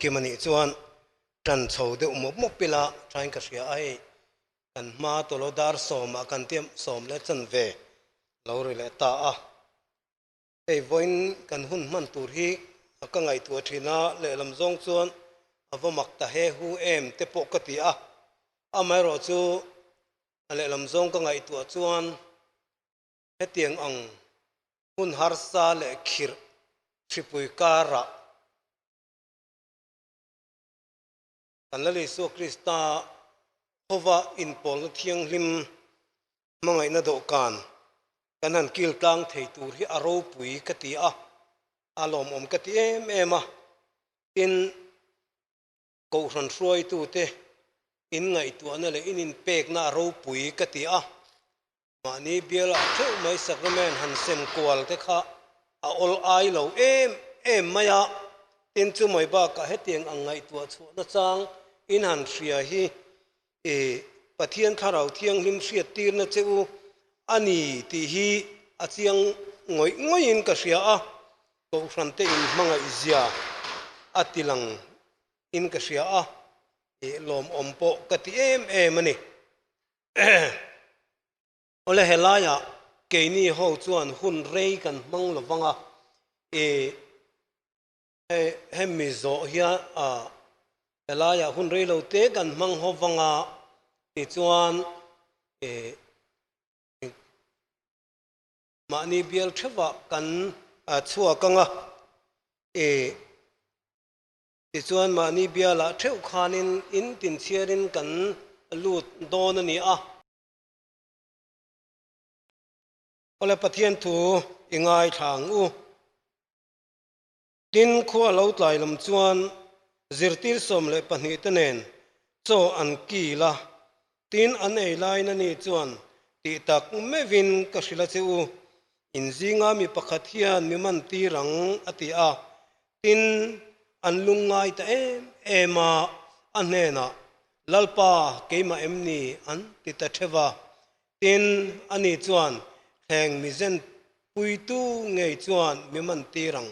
kim a nih chuan tan chho deuh mawp mawp ila thain ka hria a hei kan hma tawlh dar sawmah kan tiam sawm leh chanve lo ri leh ta a. Hei vawiin kan hun hman tur hi a ka ngaihtuah thin a, lehlam zawng chuan a va mak ta he hu em te pawh ka ti a, amaherawh chu a lehlam zawng ka ngaihtuah chuan hetiang ang hun harsa leh khirh hripui karah kan Lal Isua Krista hova inpawlna thianghlim hmangaihna dawhkan kan han kil tlang thei tur hi a ropui ka ti a, a lawmawm ka ti em em a. Tin, Kohhran hruaitute in ngaihtuahna leh in inpekna a ropui ka ti a, mahni bialah theuh mai sacrament han sem kual te kha a awl ai lo em em mai a. Tin, chumai bakah hetiang ang ngaihtuah chhuahna chang in han hria hi I Pathian Thlarau Thianghlim hriattirna che u a ni tih hi a chiang ngawih ngawihin ka hria a, Kohhran te in hmangaih zia a ti lang in ka hria a, i lawmawm pawh ka ti em em a ni. Awle helaiah keini ho chuan hun rei kan hmang lo vang a, i Hei hemi zawh hian ah helaiah hun rei lo te kan hmang ho vang a, tichuan eh mahni bial theuhah kan chhuak ang a, eh tichuan mahni bialah theuh khanin in tin chhiarin kan lut dawn a ni a. Awle Pathian thu i ngaithla ang u. Tin, khua lo tlai lam chuan zirtir 12 te nen chaw an kil a, tin an ei laiin ani chuan tih tak meuhin ka hrilh a che u, in zinga mi pakhat hian mi man tir ang a ti a, tin an lungngai ta em em a, a hnenah, Lalpa, keimah em ni? an ti ta theuh a. Tin, ani chuan thleng mi zen puitu ngei chuan mi man tir ang.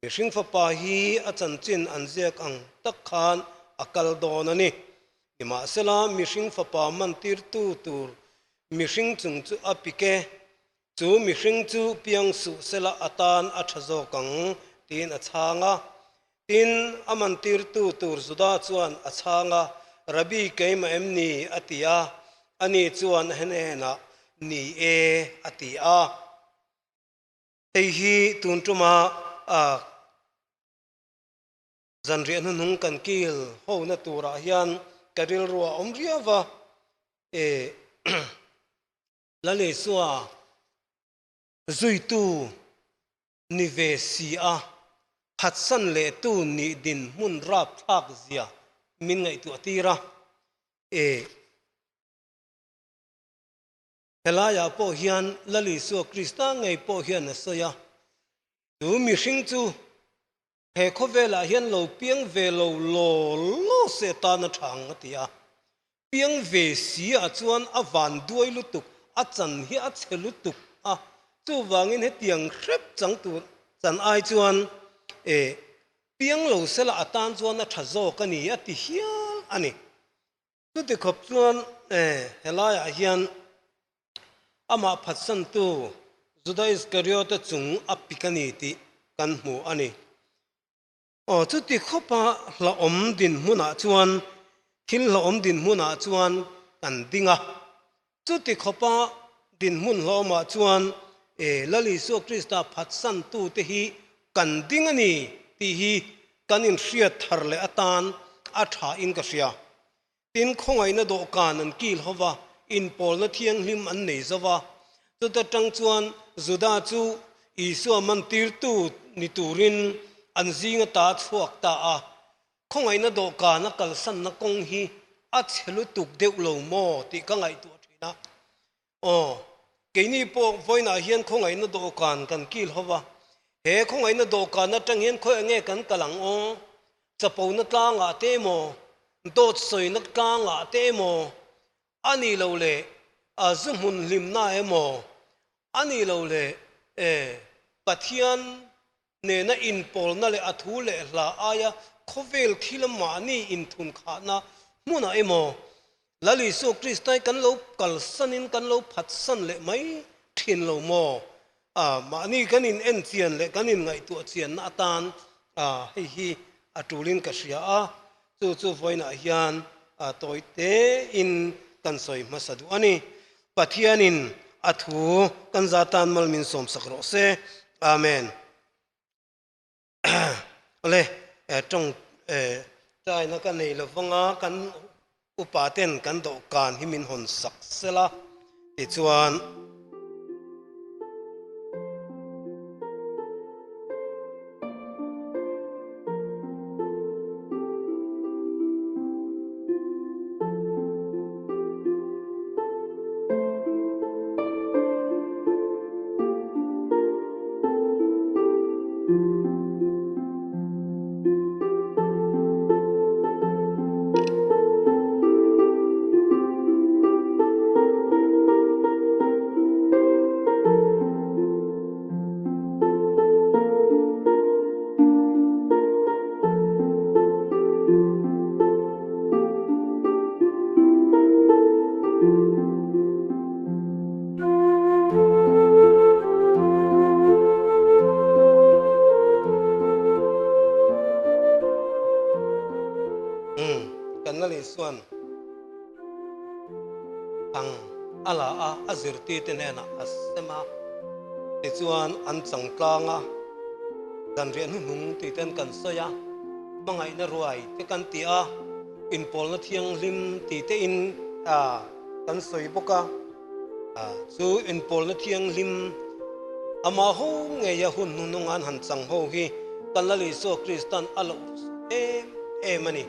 Mihring fapa hi a chanchin an ziak ang tak khan a kal dawn a ni. Nimahsela, mihring fapa man tirtu tur mihring chung chu a pik e. Chu mihring chu piang suh sela atan a tha zawk ang, tiin a chhang a. Tin, a mantirtu tur Juda chuan a chhang a, Rabbi, keimah em ni? a ti a. Ani chuan a hnenah, Ni e, a ti a. Hei hi tun tuma zanriah hnuhnung kan kil hona turah hian ka rilru a awm riau va, e Lal Isua zuitu ni ve si a, phatsan lehtu nih dinhmun rapthlak zia min ngaihtuah tir a. E Helaiah pawh hian Lal Isua Krista ngei pawh hian a sawi a, chu mihring chu he khawvelah hian lo piang ve lo law law se tan a tha ang a ti a. Piang ve si ah chuan a van duai lutuk, a chan hi a chhe lutuk a, chuvangin hetiang hrep chang tur chan ai chuan e piang lo sela a tan chuan a tha zawk a ni a ti hial a ni. Chuti khawp chuan e helaiah hian amah phatsantu Juda Iskariota chung a pik a ni tih kan hmu a ni. Aw, chuti khawpa hlauhawm dinhmunah chuan, thil hlauhawm dinhmunah chuan kan ding a. Chuti khawpa dinhmun hlauhawmah chuan e Lal Isua Krista phatsantute hi kan ding a ni tih hi kan inhriat thar leh atan a thain ka hria. Tin, khawngaihna dawhkan an kil ho va, inpawlna thianghlim an nei zo va. Chuta tang chuan Juda chu Isua mantirtu ni turin an zinga ta chhuak ta a. Khawngaihna dawhkan a kalsanna kawng hi a chhe lutuk deuh lo maw tih ka ngaihtuah thin a. Aw, keini pawh vawiinah hian khawngaihna dawhkan kan kil ho va. He khawngaihna dawhkan atang hian khawi enge kan kal ang aw? Chapona tlangah te emaw, dawt sawina tlangah te emaw, a nih loh leh a zu hmun hlimna emaw, a nih loh leh e Pathian nena inpawlna leh a thu leh hla aia Khawvel thila mahni inthunkhahna hmunah emaw Lal Isua Kristai kan lo kalsanin kan lo phatsan leh mai thin lo maw? Mahni kan in en chian leh kan in ngaihtuah chianna atan hei hi a tulin ka hria a, chu chu vawiinah hian tawi tein kan sawi hmasa duh a ni. Pathianin a thu kan za tan mal min sawmsak rawh se. Amen. Awle, tawng taina ka nei lovanga kan upa ten kan dawhkan hi min hawn sak sela tichuan. Umm, kan la leh chuan ang a la a, a zirtirte hnenah a sem a, tichuan an chang tlang a, zanriah hnuhnung tih ten kan sawi a, hmangaihna ruai te kan ti a, inpawlna thianghlim tih te in kan sawi bawk a. Chu inpawlna thianghlim amah ho ngeia hun hnuhnung an han chang ho hi kan Lal Isua Kristan a loh em em a ni.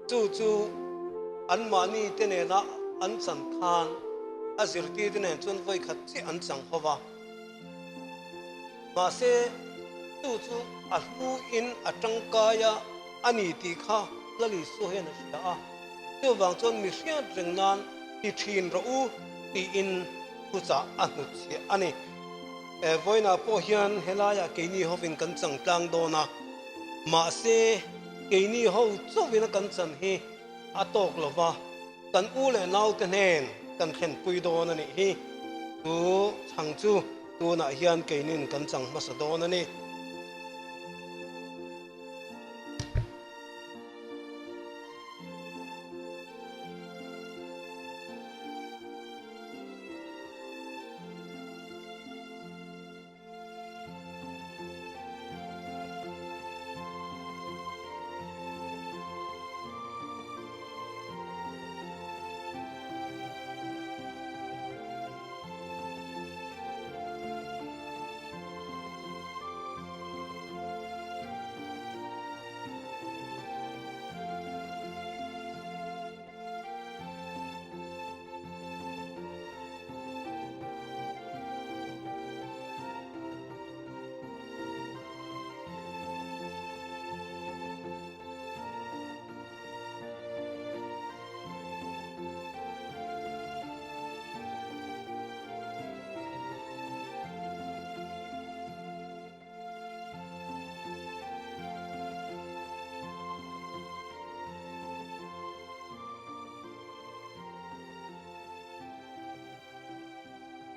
Chu chu anmahni te nena an chan khan a zirtirte nen chuan vawi khat chiah an chang ho va. Mahse, chu chu a hluin a tangkai a a ni tih kha Lal Isua hian a hria a. Chuvang chuan mi hriat reng nan ti thin rawh u tiin thuchah a hnutchhiah a ni. Vawiinah pawh hian helaiah keini hovin kan chang tlang dawn a, mahse keini ho chauhin a kan chan hi a tawk lo va, kan u leh naute hnen kan thlenpui dawn a nih hi. Chu chhang chu tunah hian keinin kan chang hmasa dawn a ni.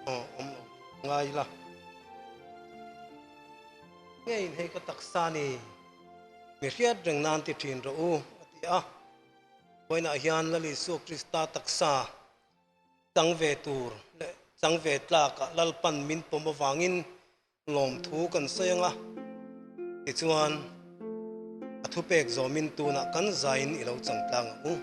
Aw awm lo ngai ila. Ngeiin hei ka taksa ni mi hriat reng nan ti thin rawh u a ti a. Vawiinah hian Lal Isua Krista taksa chang ve tur leh chang ve tlakah Lalpan min pawm avangin Lawmthu kan sawi ang a, tichuan a thupek zawmin tunah kan zaiin i lo chang tlang ang u.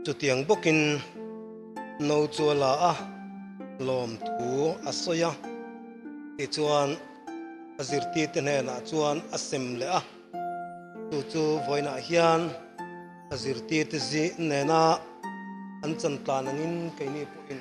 Chutiang bawkin no chu a la a, lawmthu a sawi a, tichuan a zirtirte hnenah chuan a sem leh a, chu chu vawiinah hian a zirtirte zi nena. An chan tlan angin keini pawhin.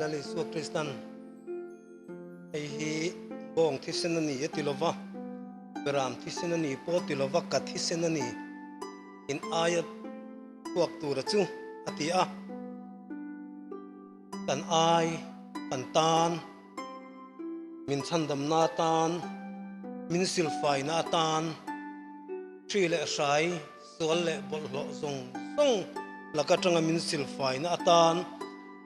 Lal Isua Kristan hei hi bawng thisen a ni a ti lova, beram thisen a ni pawh ti lova, ka thisen a ni in aia chhuak tura chu a ti a. Kan ai, kan tan, min chhandamna atan, min silfaina atan, hri leh hrai, sual leh bawlhhlawh zawng zawng lak atanga min silfaina atan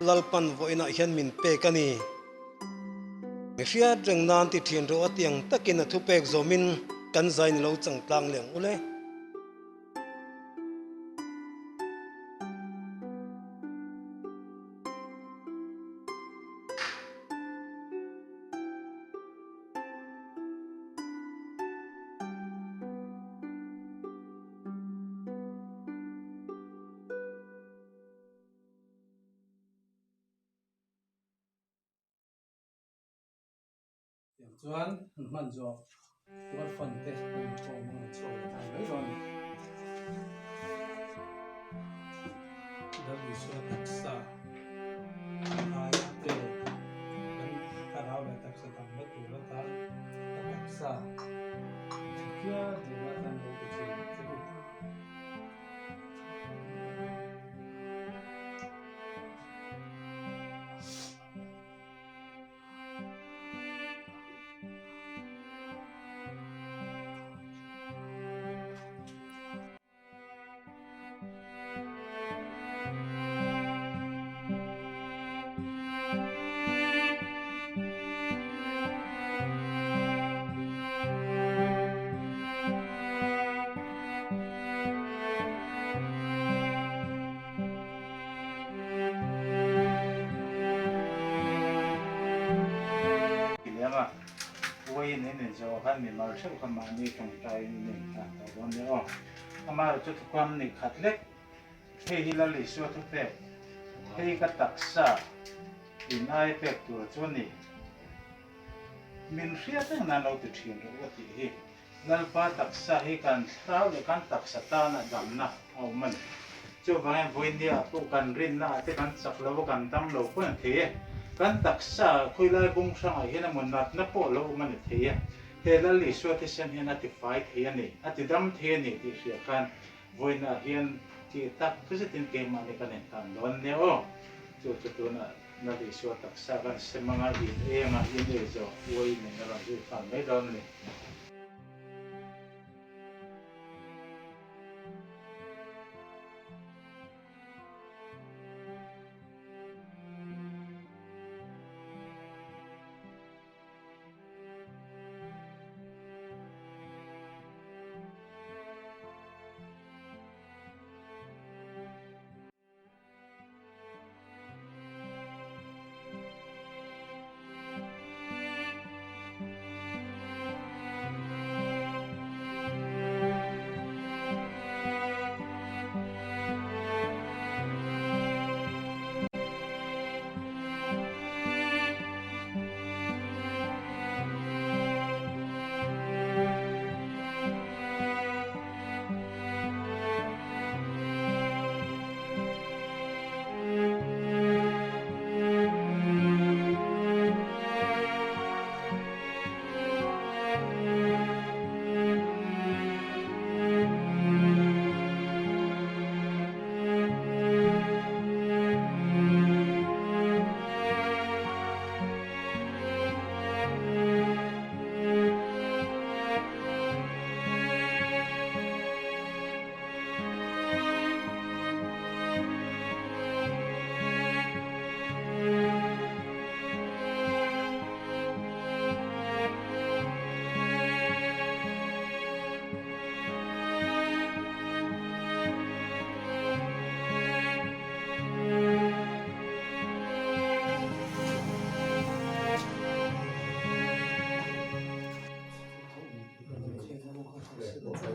Lalpan vawiinah hian min pek a ni. Mi hriat reng nan ti thin rawh a tiang takin a thupek zawmin kan zai ni lo changtlang leh ang ule. Tiang chuan an hman zawh tual fan te an inkhawm a, an chhuak leh nghal mai dawn a ni. Lal Isua taksa ai a pek kan thlarau leh taksa damna tur atan a taksa thikiar duhna atan lo ti thin che u. Leng a, uaiin in inzawh khan mimal theuh kha mahni tawngtaiin in inhlan tawh dawn nia aw. Amaherawh chu thukam ni khat lek, hei hi Lal Isua thupek, hei ka taksa in ai pek tur chu a ni. Min hriat reng nan lo ti thin rawh u a tih hi. Lalpa taksa hi kan thlarau leh kan taksa tana damna a awm a ni. Chuvangin vawinia pawh kan rinna ah te kan chak lo a, kan dam lo pawh a ni thei e. Kan taksa khawilai bung hrangah hian emaw natna pawh a lo awm a ni thei e. He Lal Isua thisen hian a tifai thei a ni, a tidam thei a ni tih hria khan vawiinah hian tih tak zetin keimahni kan inhlan dawn nia aw. Chu chu tunah Lal Isua taksa kan sem anga in engah in ei zawh uai min a rawn zui nghal mai dawn a ni.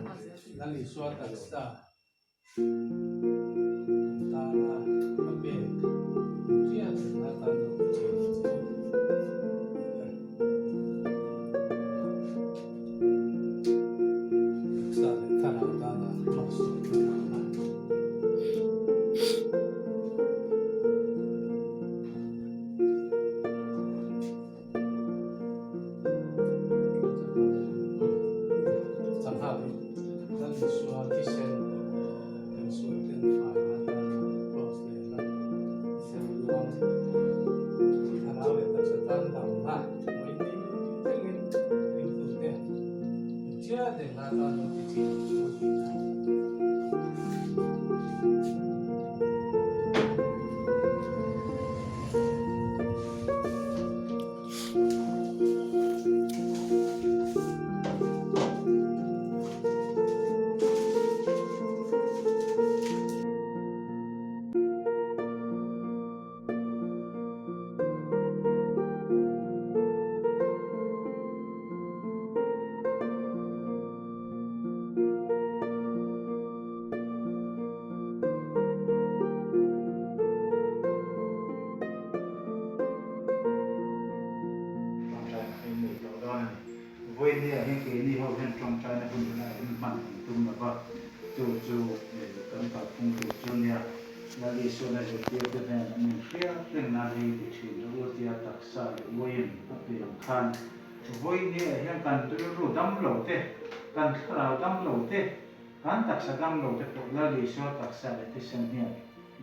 Lal Isua taksa kan tana a pek hriat reng atan lo ti thin ang che u. Taksa leh thlarau tana malsawmna tana. Sangha hi Lal Isua thisen kan sual ten fai atana cross lehla thisen luang thlarau leh taksa tan damna mai ni thlengin ringtute inchhiat reng atan lo ti thin chu a ni a. Tawngtaina hi nei tawh dawn a ni. Vawinia hian keini ho hian tawngtaina hun huna in hman kan tum lo va, chu chu kan kalphung tur chu nia. Lal Isuan a zirtirte hnen an inhriat reng nan hei ti thin rawh u tia taksa leh uaiin a pe ang khan vawinia hian kan rilru dam lo te, kan thlarau dam lo te, kan taksa dam lo te pawh Lal Isua taksa leh thisen hian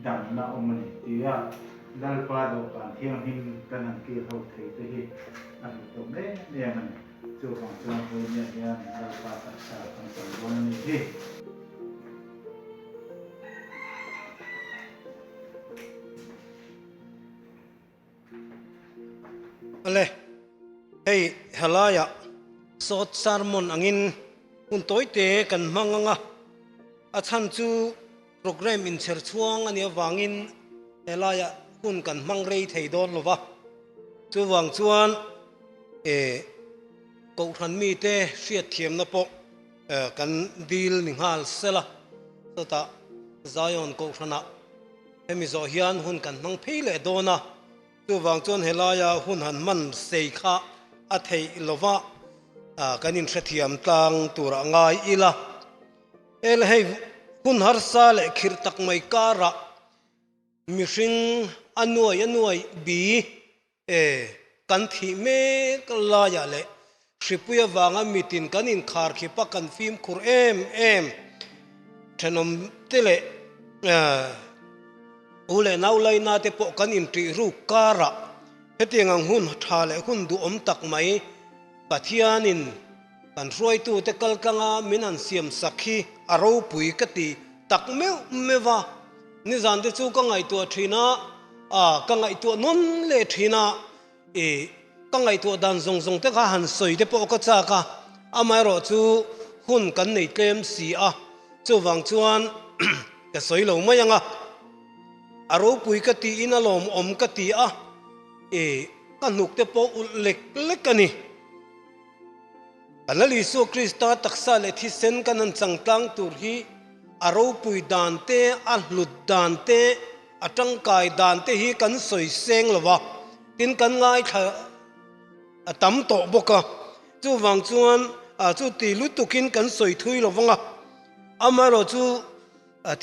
damna awm a ni tia Lalpa dawhkan thianghlim kan han kil ho thei te hi a hlu tawh em em a ni. Chuvang chuan vawinia hian Lalpa taksa kan chang dawn a nih hi. Ale, hei helaiah sawt sermon angin hun tawite kan hmang ang a, a chhan chu Programme inchher chhuang a nih avangin helaiah hun kan hmang rei thei dawn lo va, chuvang chuan eh Kohhran mite hriatthiamna pawh kan dil ni nghal sela, chutah Zion Kohhranah hemi zawh hian hun kan hmang phei leh dawn a, chuvang chuan helaia hun han hman sei kha a theih lo va, kan inhrethiam tlang tur a ngai ila. El hei hun harsa leh khirh tak mai karah mihring a nuai a nuai bi e kan thih mek laiah leh hripui avanga mitin kan inkhar khip a kan fimkhur em em thenawm te leh u leh nau laina te pawh kan inṭih ruk karah hetiang ang hun tha leh hun duhawm tak mai Pathianin Kan hruaitute kaltlanga min han siam sak hi a ropui ka ti tak meuh meuh a, nizan te chu ka ngaihtuah thin a, ka ngaihtuah nawn leh thin a, ih ka ngaihtuah dan zawng zawng te kha han sawi te pawh ka chak a, amaherawh chu hun kan nei tlem si a, chuvang chuan ka sawi lo mai ang a, a ropui ka tiin a lawmawm ka ti a, ih ka hnuk te pawh ulh lek lek a ni. Kan Lal Isua Krista taksa leh thisen kan han changtlang tur hi a ropui dan te, a hlut dan te, a tangkai dan te hi kan sawi seng lo va, tin kan ngaithla a tam tawh bawk a. Chuvang chuan chuti lutukin kan sawi thui lo vang a, amaherawhchu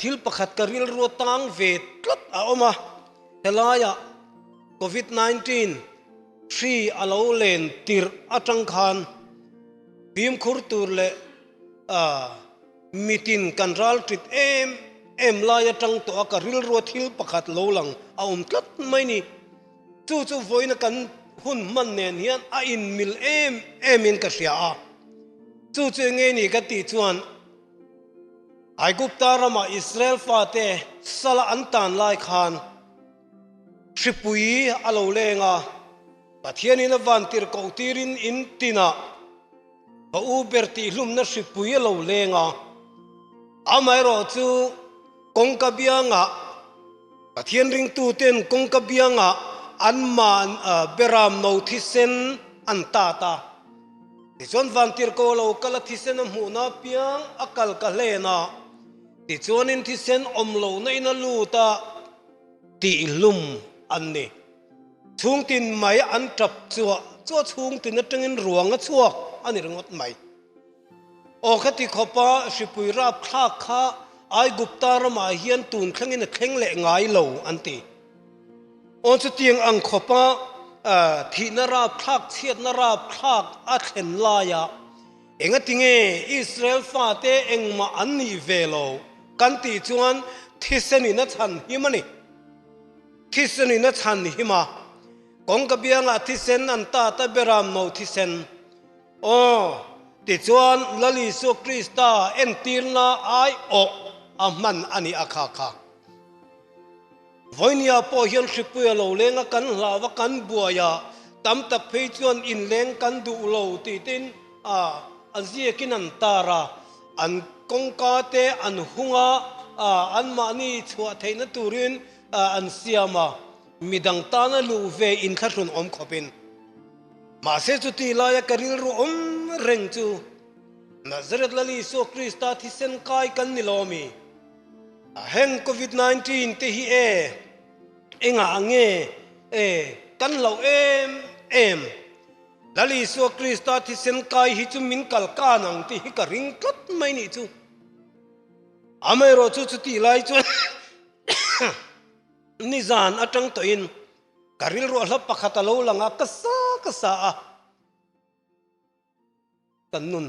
thil pakhat ka rilru tang ve tlat a awm a, helaiah Covid 19, Hri a lo len tirh atang khan fimkhur tur leh mitin kan ral tit em em lai atang tawh a ka rilrua thil pakhat lo lang a awm tlat mai ni. Chu chu vawiina kan hun hman nen hian a inmil em em in ka hria a. Chu chu enge ni ka tih chuan Aigupta ramah Israel fate sala an tan lai khan, Hripui a lo leng a, Pathianin a vantir koh tirin in tinah ka u ber tihhlumna hripui a lo leng a. Amaherawh chu kawngka biangah Pathian ringtuten kawngka biangah an man beram no thisen an tat a. Tichuan vantirhkoh lo kal a thisen a hmuhna apiang a kal ka hlen a, tichuanin thisen awm lohna in a lut a tihhlum an ni. Chhungtin mai an tap chuah chuah chhungtin atangin ruang a chhuak a ni ringawt mai. Aw khati khawpa hripui rapthlak kha Aigupta ramah hian tun thlengin a thleng leh ngai lo an ti. Aw chutiang ang khawpa thihna rapthlak, chhiatna rapthlak a thlen laia engatinge Israel fate engmah an nih ve lo kan tih chuan thisenin a chhan him a ni. Thisenin a chhan him a, kawngka biangah thisen an tat a beram no thisen. Aw, tichuan Lal Isua Krista entirna aiawh a hman a ni a kha kha. Vawinia pawh hian hripui a lo leng a, kan hlau a, kan buai a, tam tak phei chuan inleng kan duh lo tih tein a ziakin an tar a, an kawngka te an hung a, anmahni chhuah theihna turin an siam a, midang tana luh ve inthlahrun awm khawpin. Mahse chuti laia ka rilru awm reng chu Nazareth Lal Isua Krista thisen kai kan ni lo ami? Heng Covid 19 te hi e engah nge e kan lo em em? Lal Isua Krista thisen kai hi chu min kal kan ang tih hi ka ring tlat mai nih chu. Amaherawhchu chutih lai chuan nizan atang tawhin ka rilruah hla pakhat a lo lang a, ka sa ka sa a. Kan nun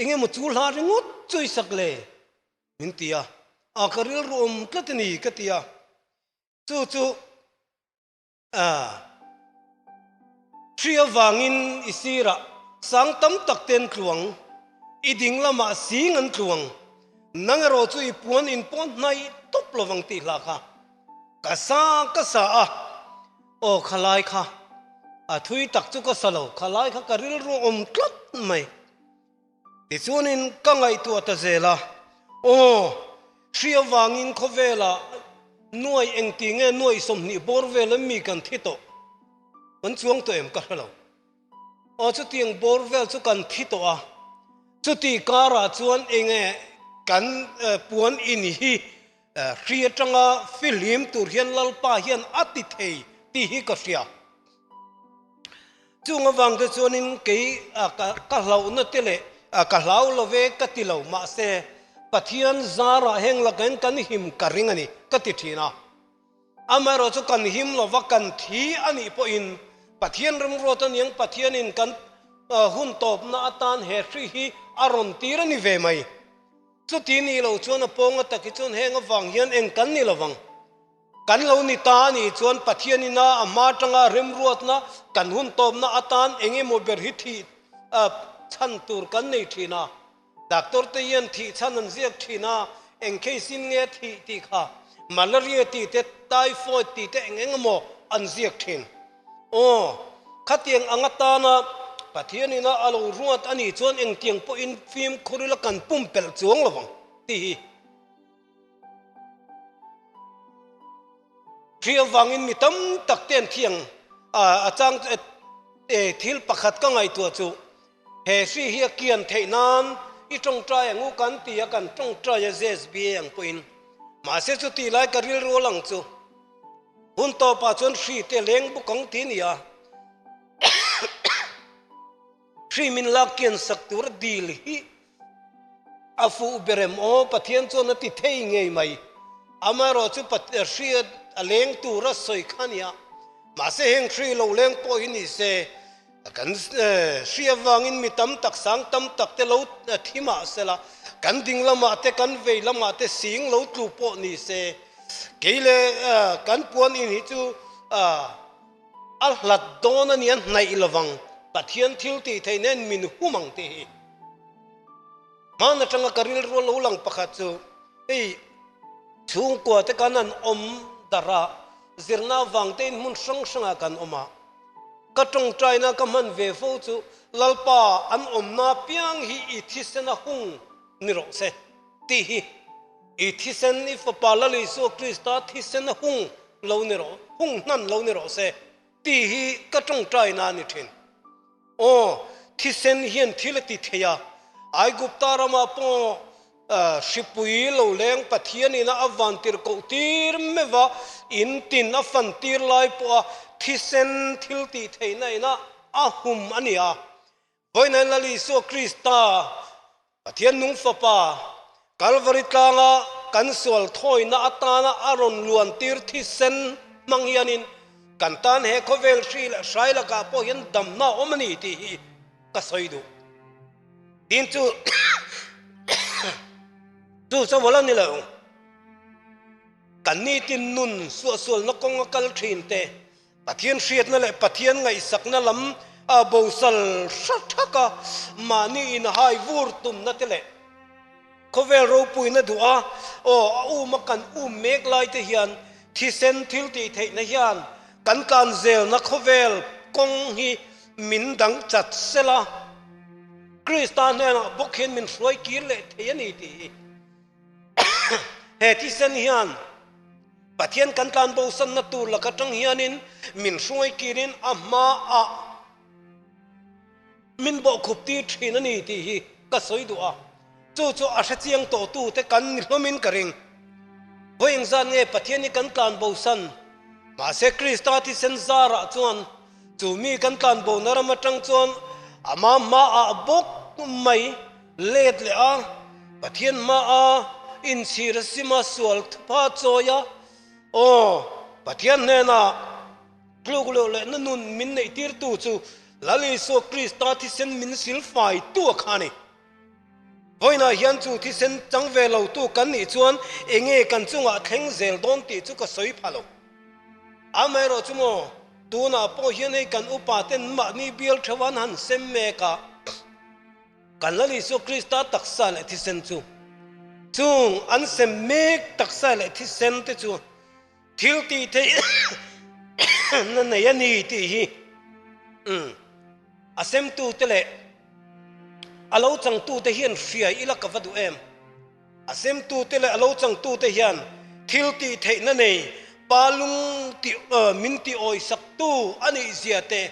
engemaw chu hla ringawt chu i sak le? Min ti a, a ka rilru awm tlat a ni ka ti a, chu chu a hri avangin i sirah sang tam tak te an tluang, i ding lamah sing an tluang, nang erawh chu i puan in pawh hnaih tawp lovang tih hla kha ka sa ka sa a, aw khalai kha a thui tak chu ka sa lo, khalai kha ka rilru awm tlat mai. Tichuanin ka ngaihtuah ta zel a, Aw, hri avangin khawvelah nuai engti nge nuai 20 bawr vel em mi kan thi tawh? Kan chuang tawh em ka hre lo. Aw, chutiang bawr vel chu kan thi tawh a, chuti karah chuan enge kan puan in hi hri atanga fihlim tur hian Lalpa hian a ti thei tih hi ka hria. Chung avang te chuanin kei ka hlauhna te leh ka hlau lo ve ka ti lo, mahse Pathian zarah heng lakain kan him ka ring a ni ka ti thin a. Amaherawh chu kan him lova kan thi a nih pawhin Pathian remruat a niang Pathianin kan hun tawpna atan he hri hi a rawn tir a ni ve mai. Chuti nih loh chuan a pawnga tak hi chuan heng avang hian eng kan ni lovang. Kan lo ni ta a nih chuan Pathian ina a hma atanga remruatna kan hun tawpna atan eng emaw ber hi thih chhan tur kan nei thin a. Doctor te hian thih chhan an ziak thin a, eng case in nge thih tih kha malaria tih te, typhoid tih te eng eng emaw an ziak thin. Aw, khatiang ang atana Pathian ina a lo ruat a nih chuan engtiang pawhin fimkhur ila kan pumpelh chuang lo ang tih hi. Hri avangin mi tam tak te an thi ang. A chang thil pakhat ka ngaihtuah chu he hri hi a kian theih nan i tawngtai ang u kan ti a, kan tawngtai a ZSBA ang pawhin. Mahse chuti lai ka rilru a lang chu hun tawpah chuan hri te leng bawk ang ti a ni a. Hri min lak kian sak tur a dil hi a fuh ber em aw? Pathian chuan a ti thei ngei mai. Amaherawh chu hri a leng tur a sawi kha nia. Mahse heng hri lo leng pawh hi ni se, kan hri avangin mi tam tak sang tam tak te lo thi mah sela, kan ding lamah te kan vei lamah te sing lo tlu pawh ni se, kei leh kan puan in hi chu A hlat dawn a nia hnaih lovang, Pathian thil tih theih nen min hum ang tih hi. Hman atanga ka rilru a lo lang pakhat chu hei chhungkua te kan an awm darh a, zirna avang te in hmun hrang hrangah kan awm a. Ka tawngtaina ka hman ve fo chu Lalpa an awmna apiang hi i thisen a hung ni rawh se tih hi. I thisen i Fapa Lal Isua Krista thisen a hung lo ni rawh, hung hnan lo ni rawh se tih hi ka tawngtaina a ni thin. Aw, Thisen hian thil a ti thei a, Aigupta ramah pawh hripui lo leng Pathian ina a vantir koh tir meuh va, in tin a fan tir lai pawha thisen thil tih theihna ina a hum a ni a. Vawiin Lal Isua Krista, Pathian nung Fapa, Kalvari tlanga kan sual thawina atana a rawn luan tir thisen hmang hianin kan tan he khawvel hri leh hrai lakah pawh hian damna a awm a ni tih hi ka sawi duh. Tin chu chu chauh a ni lo. Kan nitin nun suahsualna kawnga kal thin te Pathian hriatna leh Pathian ngaihsakna lam a bosal hra thak a, mahni inhai vur tumna te leh khawvel ropuina duh a, aw a um a kan um mek lai te hian thisen thil tih theihna hian kan tlan zelna khawvel kawng hi min dang chat sel a, Krista hnenah bawk hian min hruai kir leh thei a ni tih hi. He thisen hian Pathian kan tlan bosanna tur laka tang hianin min hruai kirin a hmaah min bawhkhup tir thin a ni tih hi ka sawi duh a. Chu chu a hrechiang tawhtute kan ni hlawmin ka ring. Vawi engzat nge Pathian hi kan tlan bosan? Mahse Krista thisen zarah chuan chu mi kan tlan bona ram atang chuan ama hmaah bawk mai Let leh a, Pathian hmaa inchhir a sima sual thupa chawi a, Aw, Pathian hnenah tluk loh leh na nun min neihtirtu chu Lal Isua Krista thisen min silfaitu a kha a ni. Vawiinah hian chu thisen chang ve lotu kan nih chuan enge kan chungah thleng zel dawn tih chu ka sawi pha lo. Amaherawh chu maw, tunah pawh hian hei kan upa ten mahni bial theuh an han sem mek a. Kan Lal Isua Krista taksa leh thisen chu chung an sem mek taksa leh thisen te chu thil tih theih na nei a ni tih hi a semtute leh a lo changtute hian hria ila ka va duh em. A semtute leh a lo changtute hian thil tih theihna nei Pa lung tih min tih awisaktu a nih zia te,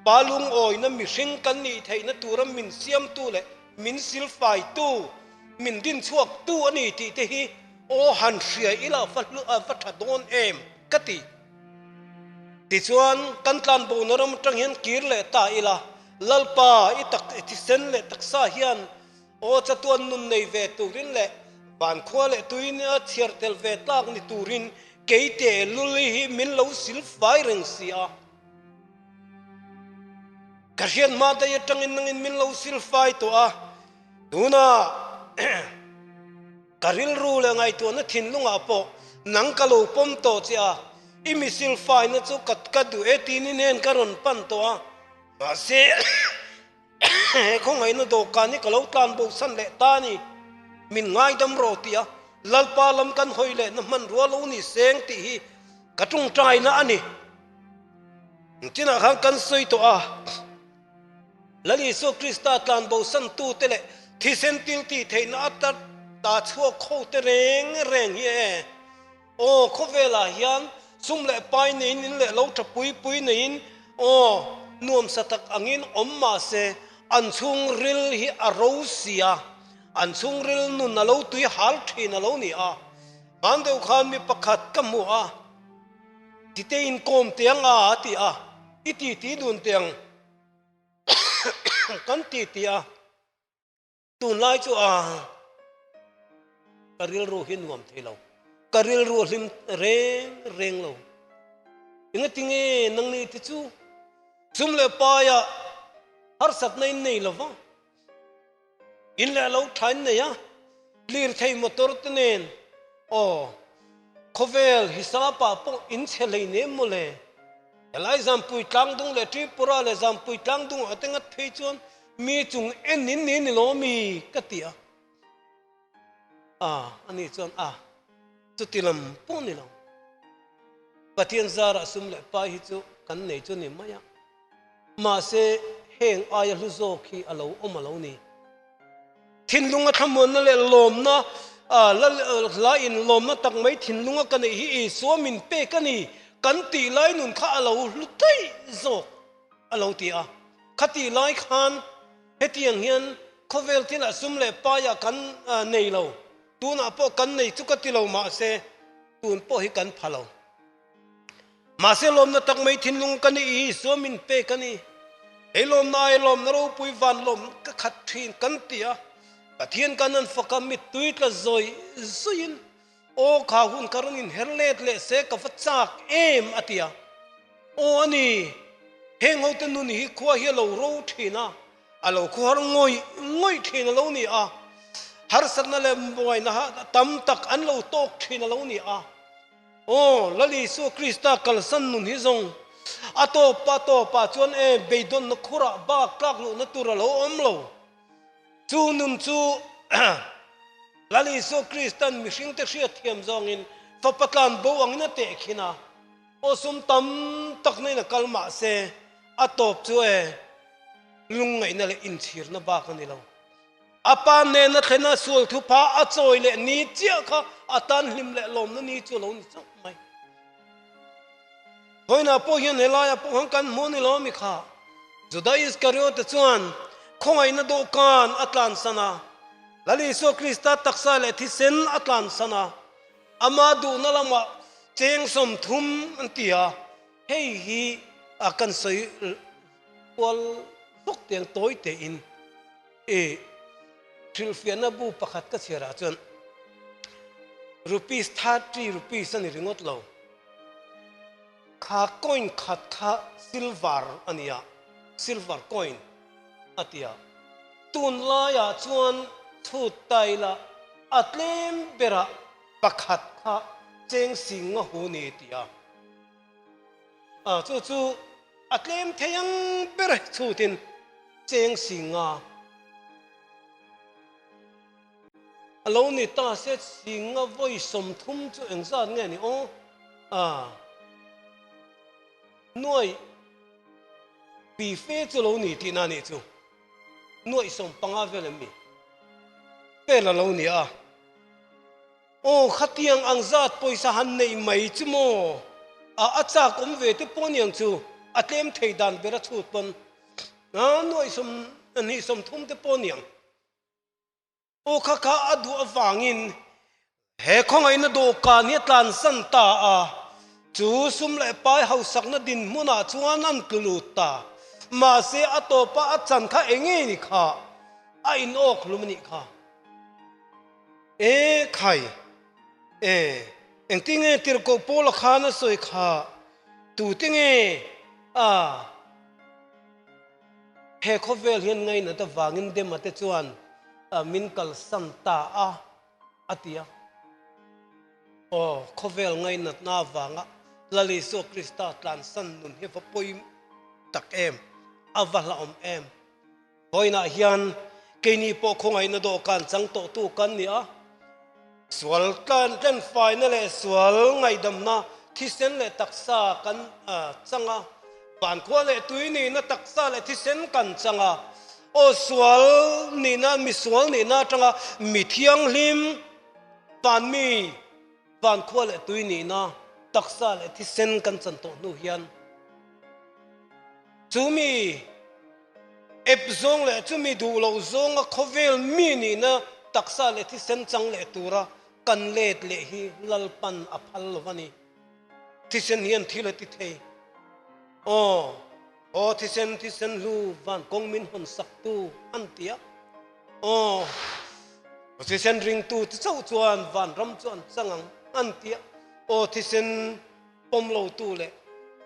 Pa lungawina mihring kan nih theihna tura min siamtu leh min silfaitu, min dinchhuaktu a ni tih te hi aw han hria ila va va tha dawn em ka ti. Tichuan, kan tlanbona ram atang hian kir leh ta ila, Lalpa i tak i thisen leh taksa hian Aw chatuan nun nei ve turin leh vankhua leh tuin a chhiar tel ve tlak ni turin kei teh lul hi min lo sil fai reng si a. Ka hriat hma daih atangin nangin min lo sil fai tawh a, tunah ka rilru leh ngaihtuahna thinlungah pawh nang ka lo pawm tawh che a, i mi sil faina chu ka duh e tiin i hnen ka rawn pan tawh a, mahse He khawngaihna dawhkan hi ka lo tlan bosan leh ta a ni. Min ngaidam rawh tih a Lalpa lam kan hawi lehna hmanrua lo ni seng tih hi ka tawngtaina a ni. Engtinah khan kan sawi tawh a, Lal Isua Krista tlan bosan tute leh thisen til tih theihna ata ta chhuak ho te reng reng hi e. Aw, khawvelah hian sum leh pai neiin in leh lo tha pui pui neiin aw, nuamsa tak angin awm mah se an chhungril hi a ro si a, an chhungril nun a lo tui hal thin a lo ni a. Hman deuh khan mi pakhat ka hmu a, Tite inkawm teh ang a a ti a, i titi dun teh ang kan ti ti a. Tunlai chu a ka rilru hi nuam thei lo, ka rilru a hlim reng reng lo. Engatinge nangni te chu sum leh paia harsatna in nei lo va, in leh lo tha in nei a, lirthei motor te nen aw Khawvel hisapah pawh in chhe hlei nem maw le? Helai Zampui tlangdung leh Tripura leh Zampui tlangdung ah te ngat phei chuan mi chung en in ni ni lo mi ka ti a. A, ani chuan a, chuti lam pawh ni lo. Pathian zarah sum leh pai hi chu kan nei chu ni mai a. Mahse, heng aia hlu zawk hi a lo awm a lo ni. Thinlunga thlamuanna leh lawmna, la inlawmna tak mai thinlunga ka neih hi Isua min pek a ni kan tih lai nun kha a lo hlu daih zawk a lo ti a. Khatih lai khan. Hetiang hian khawvel thilah sum leh paiah kan nei lo, tunah pawh kan nei chu ka ti lo mahse tun pawh hi kan pha lo. Mahse lawmna tak mai thinlung ka ni i Isua min pek a ni. Hei lawmna ai lawmna ropui van lawm ka khat thin kan ti a, Pathian kan an fak a mittui tla zawi zawiin aw kha hun ka rawn inher let leh se ka va chak em a ti a. Aw a ni, heng hote nun hi khua hi a lo ro thin a, a lo khuhar ngawih ngawih thin a lo ni a, harsatna leh buaina tam tak an lo tawk thin a lo ni a. Aw, Lal Isua Krista kalsan nun hi zawng a tawpa tawpah chuan e beidawnna khurah bak tlak lohna tur a lo awm lo. Chu nun chu Lal Isua Kristan mihringte hriatthiam zawngin fapa tlan bo angin a tehkhin a, aw sum tam tak nain a kal mah se a tawp chu e lungngaihna leh inchhirna bak a ni lo. A pa nena thlena sual thupha a chawi leh ni chiah kha a tan hlim leh lawmna ni chu a lo ni chauh mai. Vawiinah pawh hian helaiah pawh khan kan hmu a ni lo ami kha. Juda Iskariota chuan khawngaihna dawhkan a tlansan a, Lal Isua Krista taksa leh thisen a tlansan a, ama duhna lamah cheng 30 an ti a, hei hi a kan sawi kual vak tiang tawi tein i hrilhfiahna bu pakhat ka chhiarah chuan rupees 30 rupees a ni ringawt lo. Kha coin khat kha silver a ni a, silver coin a ti a. Tunlaiah chuan chhut taila a tlem berah pakhat kha cheng sing nga hu ni ti a. A chu chu a tlem thei ang ber chhutin cheng sing nga a lo ni ta se sing nga vawi 30 chu engzat nge ni aw? A nuai pi fe chu lo ni tihna a nih chu. Nuai 15 vel em mi vel a lo ni a. Aw, khatiang ang zat pawisa han neih mai chu maw? A a chak awm ve te pawh aniang chu, a tlem thei dan ber a chhut pawn a nuaih 20 30 te pawh aniang. Aw, kha kha a duh avangin he khawngaihna dawhkan hi a tlansan ta a, chu sum leh pai hausakna dinhmunah chuan an tlu lut ta. Mahse, a tawpa a chan kha eng nge ni kha? A inawk hlum a nih kha. E khai, e, engtin nge tirhkoh Paula khan a sawi kha? Tute nge a he khawvel hian ngainat avangin Dema te chuan min kalsan ta a, a ti a. Aw, khawvel ngainatna avanga Lal Isua Krista tlansan nun hi va pawi tak em, a va hlauhawm em. Vawiinah hian keini pawh khawngaihna dawhkan chang tawhtu kan ni a, sual tlan tlenfaina leh sual ngaihdamna thisen leh taksa kan chang a, vankhua leh tui nihna taksa leh thisen kan chang a, aw sual nihna misual nihna atanga mi thianghlim vanmi Vankhua leh tui nihna taksa leh thisen kan chan tawh hnu hian chu mi ep zawng leh chumi duh loh zawnga khawvel mi nihna taksa leh thisen chang leh tura kan let leh hi Lalpan a phal lo a ni. Thisen hian thil a ti thei. Aw, aw thisen, thisen hlu van kawng min hawn saktu an ti a. Aw, thisen ringtu te chauh chuan vanram chu an chang ang an ti a. Aw thisen pawm lotu leh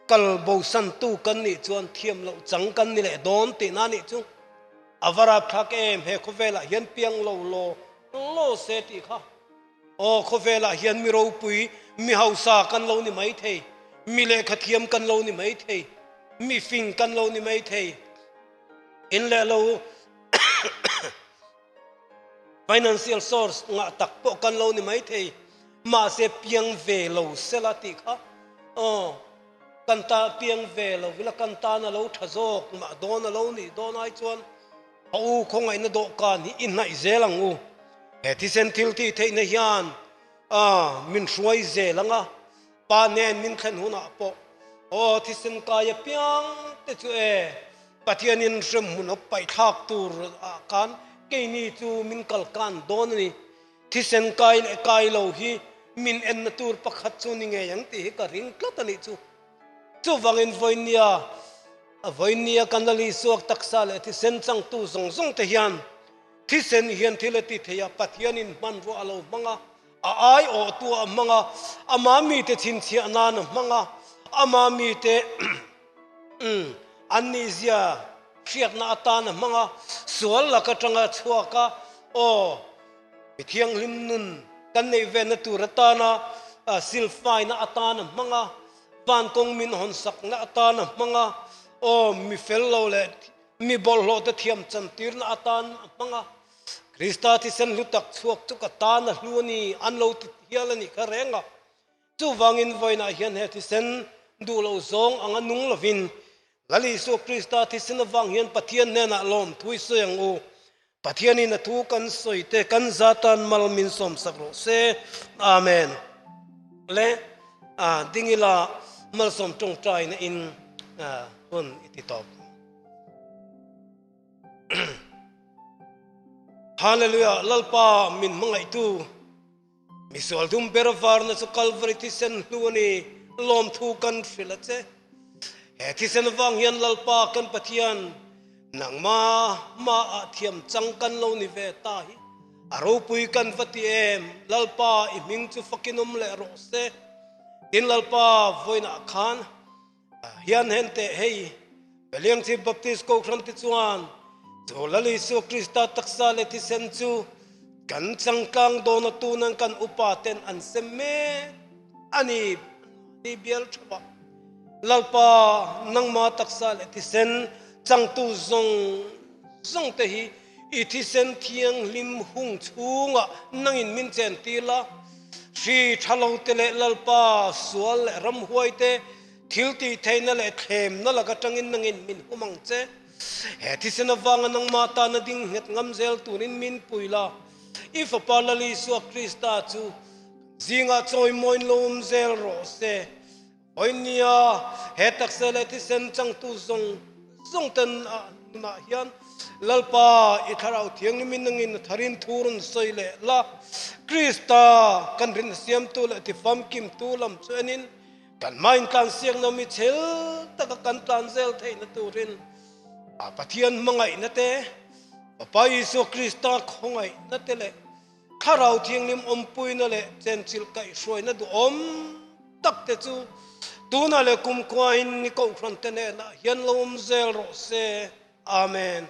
kal bosantu kan nih chuan thiam loh chang kan ni leh dawn tihna a nih chu. A va rapthlak em he khawvelah hian piang lo law law se tih kha. Aw khawvelah hian mi ropui, mi hausa kan lo ni mai thei, mi lehkha thiam kan lo ni mai thei, mi fing kan lo ni mai thei. In leh lo financial source ngah tak pawh kan lo ni mai thei, mahse piang ve lo sela tih kha aw kan ta piang ve lo ila kan tan a lo tha zawk mah dawn a lo nih dawn ai chuan a u khawngaihna dawhkan hi i hnaih zel ang u. He thisen thil tih theihna hian a min hruai zel ang a, Pa nen min thlen hunah pawh aw thisen kai apiang te chu e. Pathianin hremhmun a paihthlak tur ah khan keini chu min kal kan dawn a ni. Thisen kai leh kai lo hi min enna tur pakhat chu ni ngei ang tih hi ka ring tlat a nih chu. Chuvangin vawinia vawinia kan la Lisuak taksa leh thisen changtu zawng zawng te hian thisen hian thil a ti thei a, Pathianin hmanrua a lo hmang a, a aiawhtu a hmang a, ama mite chhinchhiah nan a hmang a, ama mite an nihzia hriatna atan a hmang a, sual lak atanga chhuak a, aw mi thianghlim nun kan neih venna tur atana silfaina atan a hmang a, van kawng min hawnsakna atan a hmang a, aw mi fel lo leh mi bawlhhlawh te thiam chantirna atan a hmang a, Krista thisen hlu tak chhuak chu ka tan a hlu a ni, an lo ti hial a nih kha reng a. Chuvangin vawiinah hian he thisen duh loh zawng anga nung lovin Lal Isua Krista thisen avang hian Pathian hnenah lawmthu i sawi ang u. Pathianin a thu kan sawi te kan zatan mal min sawmsak rawh se. Amen. Le dingila malsawm tawngtaina in hun i ti tawp. Hallelujah Lalpa min hmangaihtu Misual dum ber varna chu Kalvari thisen hnu a ni, lawmthu kan hrilh a che. He thisen vang hian Lalpa kan Pathian nangma hmaah thiam chang kan lo ni ve ta hi a ropui kan va ti em, Lalpa i hming chu fakin awm leh rawh se. Tin Lalpa vawiinah khan Hian hen teh hei, Beliangchi Baptist Kohhran te chuan chu Lal Isua Krista taksa leh thisen chu kan changkang dawn a tunan kan upa ten an sem mek a ni mahni bial theuh a. Lalpa nangma taksa leh thisen changtu zawng zawng te hi I thisen thianghlim hung chhungah nangin min chen tir la, hri tha lo te leh Lalpa sual leh ramhuai te, thil tih theihna leh thlemna lak atangin nangin min hum ang che. He thisen avanga nangmah tana ding nghet ngam zel turin min pui la, I Fapa Lal Isua Krista chu kan zingah chawimawiin lo awm zel rawh se. Hawinia, he taksa leh thisen changtu zawng zawng ten nunah hian Lalpa i Thlarau Thianghlimin nangin a tharin thu rawn sawi leh la. Krista kan rinna siamtu leh tifamkimtu lam chu enin kan hmain tlansiakna mi chhel taka kan tlan zel theihna turin a Pathian hmangaihna te, Fapa Isua Krista khawngaihna te leh Thlarau Thianghlim awmpuina leh chenchilh kaihhruaina duhawm tak te chu tunah leh kumkhuain ni kohhran te hnenah hian lo awm zel rawh se. Amen.